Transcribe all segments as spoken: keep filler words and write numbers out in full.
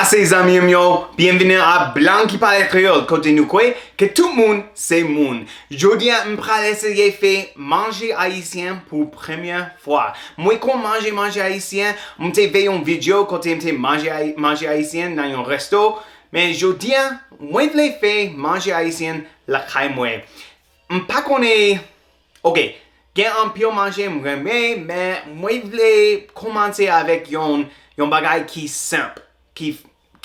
Se zanmi m yo, byenvini a Blan ki pale kreyòl, kote nou kwè ke tout moun se moun. Jodi a, m pral eseye fè manje ayisyen pou premyè fwa. Mwen konn manje manje ayisyen, m te fè yon videyo kote m te manje ay-, manje ayisyen nan yon resto, men jodi a, mwen vle fè manje ayisyen lakay mwen. M pa konnen, oke, gen anpil manje m renmen, men mwen vle kòmanse avèk yon, yon bagay ki senp, ki,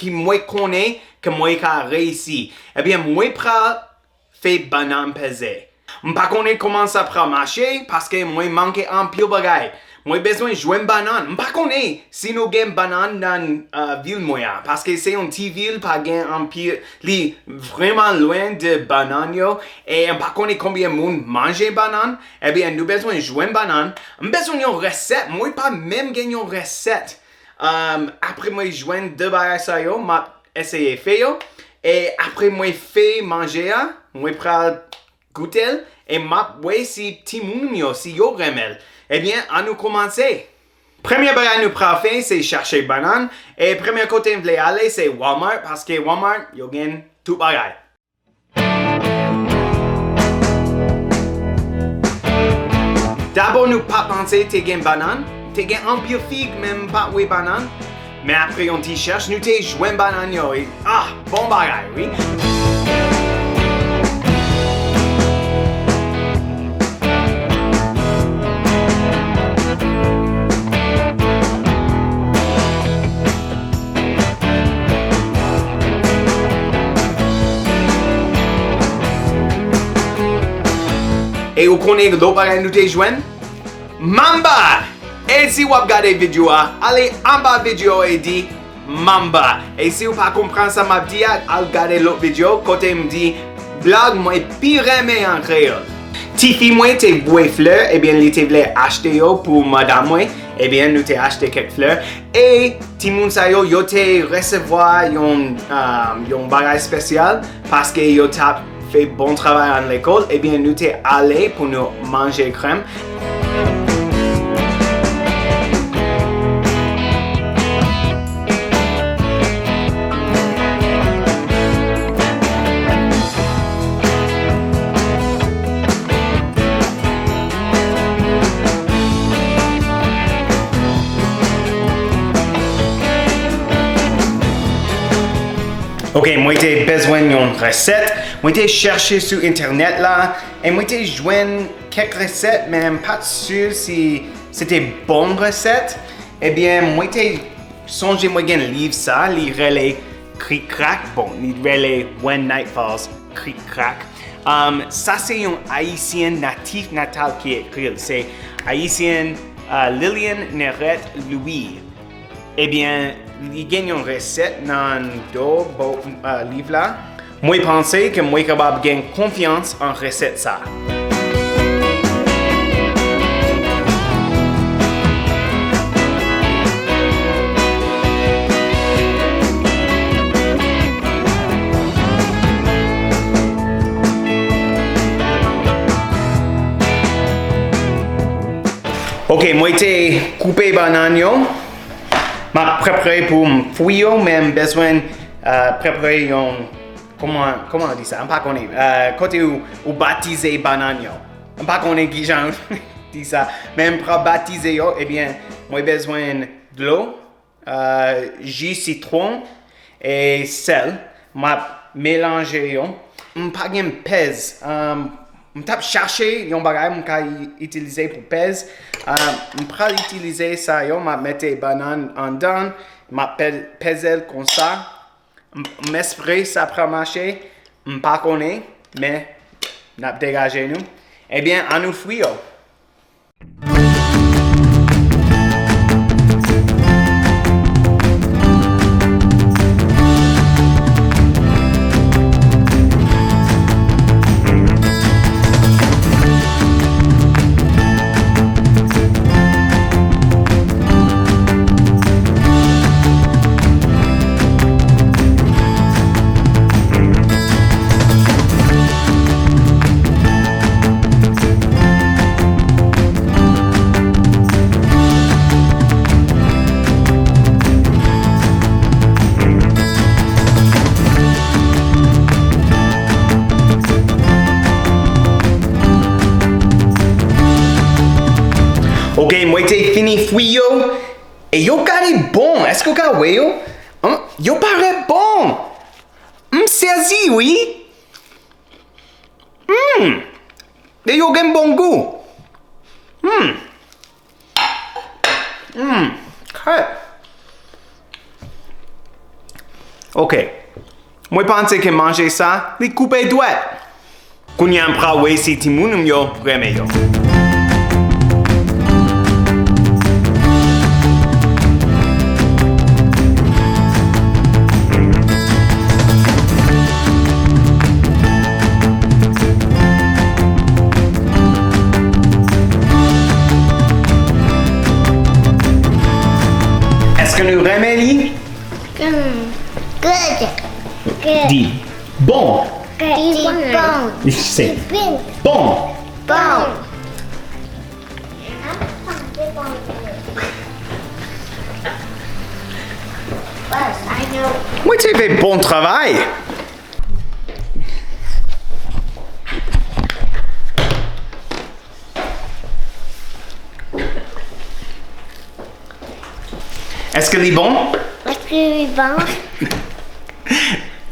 ki mwen konnen ke mwen ka reyisi. Ebyen, mwen pral fè bannann peze. M pa konnen kòman sa pral mache, paske mwen manke anpil bagay. Mwen bezwen jwenn bannann. M pa konnen si nou gen bannann nan, uh, vil mwen an, paske se yon ti vil, pa gen anpil, li vrèman lwen de bannann yo, e m pa konnen konbyen moun manje bannann. Ebyen, nou bezwen jwenn bannann. M bezwen yon resèt. Mwen pa menm gen yon resèt. Um, apre mwen jwenn de bagay sa yo, m ap eseye fè yo. E apre mwen fè manje a, mwen pral goute l, e m ap wè si timoun yo, si yo renmen l. Ebyen, ann nou kòmanse. Premye bagay nou pral fè, se chache bannann. E premye kote m vle ale, se Walmart, paske Walmart, yo gen tout bagay. Dabò, nou pa panse te gen bannann. Te gen anpil fig, men m pa wè bannann. Men apre yon ti chèch, nou te jwenn bannann yo, e, ah, bon bagay, wi. E ou konnen lòt bagay nou te jwenn? Mamba! E si w ap gade videyo a, ale anba videyo e di Mamba. E si w pa konprann sa m ap di a, al gade lòt videyo kote m di blag mwen pi renmen an kreyòl. Tifi mwen te voye flè, ebyen li te vle achte yo pou madanm mwen, ebyen nou te achte kèk flè. E timoun sa yo, yo te resevwa yon, um, yon bagay espesyal paske yo t ap fè bon travay an lekòl, ebyen, nou te ale pou nou manje krèm. Ok, mwen te bezwen yon resèt. Mwen te chèche sou entènèt la, e mwen te jwenn kèk resèt, men m pa t si si se te bon resèt. Ebyen, mwen te sonje mwen gen liv sa, li rele Krik Krak. Bon, li rele When Night Falls, Krik Krak. Um, sa se yon Ayisyen natif natal ki ekri l. Se Ayisyen, uh, Lilian Nerette Louis. Ebyen, li gen yon resèt nan do bo, uh, liv la. Mwen panse ke mwen kapab gen konfyans an resèt sa. Ok, mwen te koupe bannann yo. M ap prepare pou m fri yo, men m bezwen, uh, prepare yon, kòman, kòman yo di sa? M pa konnen. Uh, kote ou, ou batize bannann yo. M pa konnen kijan yo di sa. Men m pral batize yo, ebyen, mwen bezwen dlo, uh, ji sitwon, e sèl. M ap melanje yo. M pa gen pèz. Um, m t ap chache yon bagay m ka i-, itilize pou pèz. Um, m pral itilize sa yo. M ap mete bannann anndan. M ap pè-, peze l konsa. M, m espere sa pral mache. M pa konnen, men n ap degaje nou. Ebyen, ann nou fri yo. Ke mwen te fini fwi yo, e yo gade bon, èske w ka wè yo? An, yo parèt bon! M sezi, wi! Hmm! E yo gen bon gou! Hmm! Hmm! Kè! Ok. Mwen panse ke manje sa, li koupe dwèt. Kounye a m pral wè si timoun m yo renmen yo. Èske nou renmen li? Good. Good. Di bon. Good. Di bon. Se bon. Bon. Mwen te fè bon travay. Èske li bon? Èske li bon?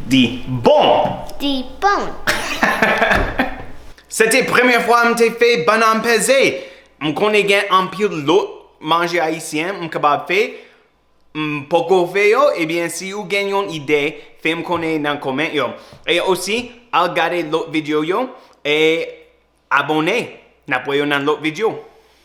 Di bon. Di bon. Se te premye fwa m te fè bannann peze. M konnen gen anpil lòt manje ayisyen m kapab fè. M poko fè yo, ebyen si ou gen yon ide, fè m konnen nan kòmantè yo. E osi, al gade lòt videyo yo, e abòne. N ap wè yo nan lòt videyo.